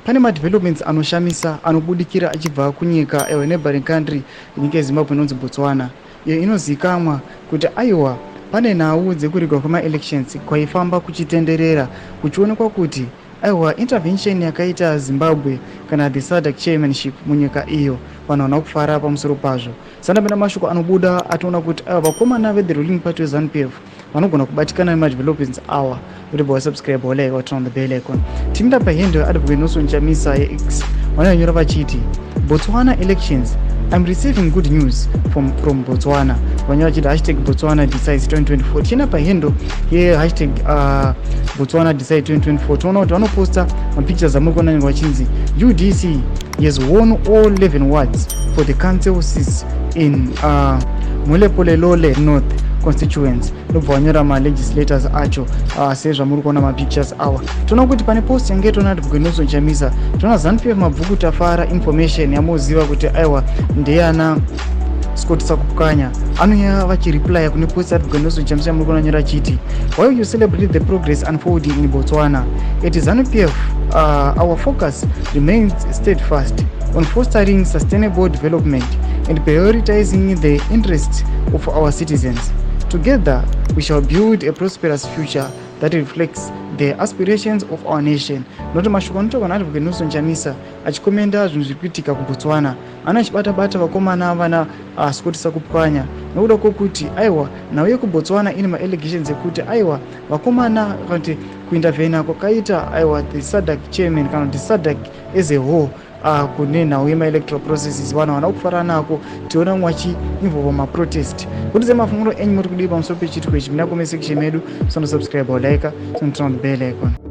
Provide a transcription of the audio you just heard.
Pane madevelopments anoshamisa anobudikira achibva kunyika ewe neighboring country, nyika yeZimbabwe inonzi Botswana, iyo inozikamwa kuti aiwa pane nhau dzekurigwa kwemaelections kwaifamba kuchitenderera, kuchionekwa kuti aiwa intervention yakaita Zimbabwe kana the SADC chairmanship munyika iyo, vanhu havana kufara pamusoro pazvo. Sandapinda mashoko anobuda atoona kuti aiwa vakomana vethe ruling party weZANU PF vanogona kubatikana nemadevelopments awa. Kuti wasubscribe, walike, waturn on the bell icon. Timida pahandle Advocate Nelson Chamisa yeX, vanonyora vachiti, "Botswana elections: I'm receiving good news from Botswana." Vanyora vachiti #BotswanaDecides 2024. Tichienda pahandle ye #BotswanaDecide 2024, toona kuti vanoposta mapictures amuri kuona vachinzi UDC has won all 11 wards for the council seats in Molepolole North constituency. Ndobva vanyora malegislators acho sezvamuri kuona mapictures awa. Toona kuti pane post yange toona Advocate Nelson Chamisa, toona ZANU PF Mabvuku Tafara, information yamuziva kuti aiwa ndeyana Scott Sakupwanya, anouya vachireplya kune post Advocate Nelson Chamisa yamuri kuona, nyora achiti, "While you celebrate the progress unfolding in Botswana, at ZANU PF our focus remains steadfast on fostering sustainable development and prioritizing the interests of our citizens. Together we shall build a prosperous future that reflects the aspirations of our nation." Noti mashoko anotaurwa naAdvocate Nelson Chamisa achikomenda zvinhu zviri kuitika kuBotswana, ana achibata-bata vakomana vana Scott Sakupwanya, nokuda kwokuti aiwa nhau yekuBotswana ine maallegations ekuti aiwa vakomana kana kuti kuintervena kwakaita aiwa the SADC chairman kana kuti SADC as a whole kune nhau yemaelectoral processes, vanhu havana kufara nako. Tiona mumwe achiinvolva maprotest. Kuti semafungiro enyu, muri kudii pamusoro pechiitiko ichi? Mina comment section medu. Sonosubscribe, walike, sonoturn on the bell icon.